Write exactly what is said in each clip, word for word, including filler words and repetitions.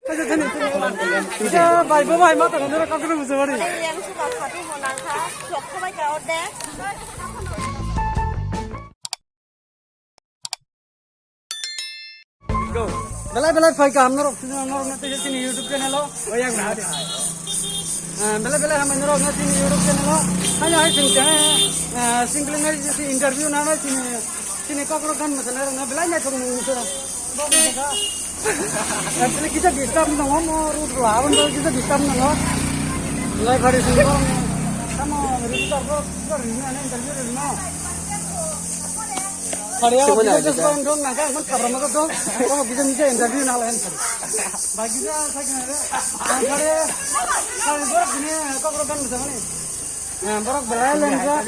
Kisa bai bo bai ma tong nira kok kru bujo bari. Yang suka satu monang kha, sok khabai ka ode. Belai belai phai ka hamno rok sini norok na tejak sini YouTube channel o. Oh yang na. Belai belai hamai norok na sini YouTube channel o. Hanya hai sing teh single na sini interview na na sini. Sini kokrok gan masalah na belai na thong nung sura. Actually kita disturb nang mo road la abang kita disturb nang. Lai bari sini ko. Kamu road tar ko kita rini ana interview rini mo. Hari ya kita just ko dong nang kan kabra mo dong. Kamu kita bisa interview na lain. Bagi kita saya kena. Hari hari bro sini kokrok gan masalah ni. Borok belai lengjak.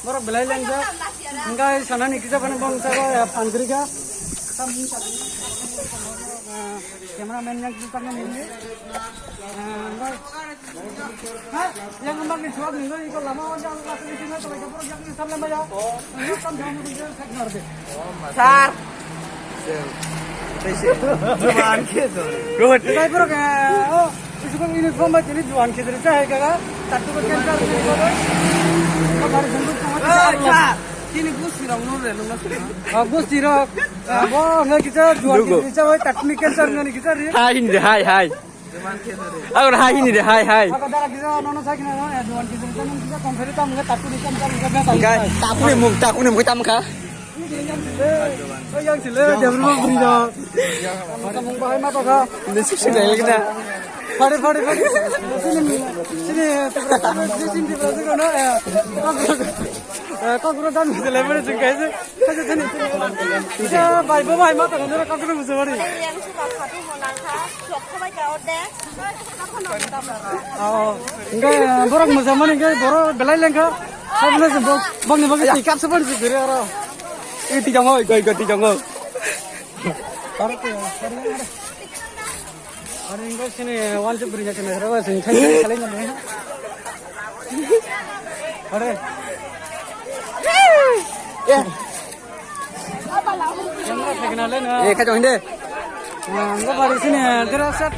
Borok belai lengjak. Hingke sanani kisa phano bongsa o phan kwrwi kha. Cameraman yang kita kan ini. Yang kembang ni suap ni ko lama o yang last ni sini kalau kita borok yang sampai maya. Tam jam ni kita nak ngerti. Sir. Juan khe to. Good. Tei borok, eh, oh, isukong uniform bai tini juan khe diri chai kaga. Tattu ko cancer ni ko. Ko bari jumbo ko. Tini gusti rok no re no. Ah, gusti rok. Bo ngai kisa juan khe diri chai tatni cancer ngani kisa ri. Hai hindi, hai, hai. Agor hai hini de, hai, hai. Ako dara kisa nono sakina no, ya, duan kisa, kisa, kisa, kong kari tam, kisa, taku di tam, tam, kisa, kisa, kisa. Takuni muk, takuni muk tam kha. Oh, yang sile, dia belum beri dah. Mata mung bahai mata kha. Ini sih sih lagi kita. Pare, pare, pare. Sini, sini, sini, sini, sini, no, ya. Eh, kok kurang dan bisa lebar juga sih. Kisa bai bo bai ma tong nira kok kru bujo bari. Yang suka satu monang kha, sok khabai ka ode. Oh, enggak, borok mujamani enggak, borok belai lengkha. Sabna se bok, bokni bokni tikap se bari se diri aro. Ini tiga mau, ikut, ikut tiga mau. Borok ya, borok ya. Are, enggak sini, one, two, three, sini, sini, sini, sini, sini. Are. Ya. Enggak, sini, sini. Eh, kacau ini. Nah, enggak, baru sini, terus set.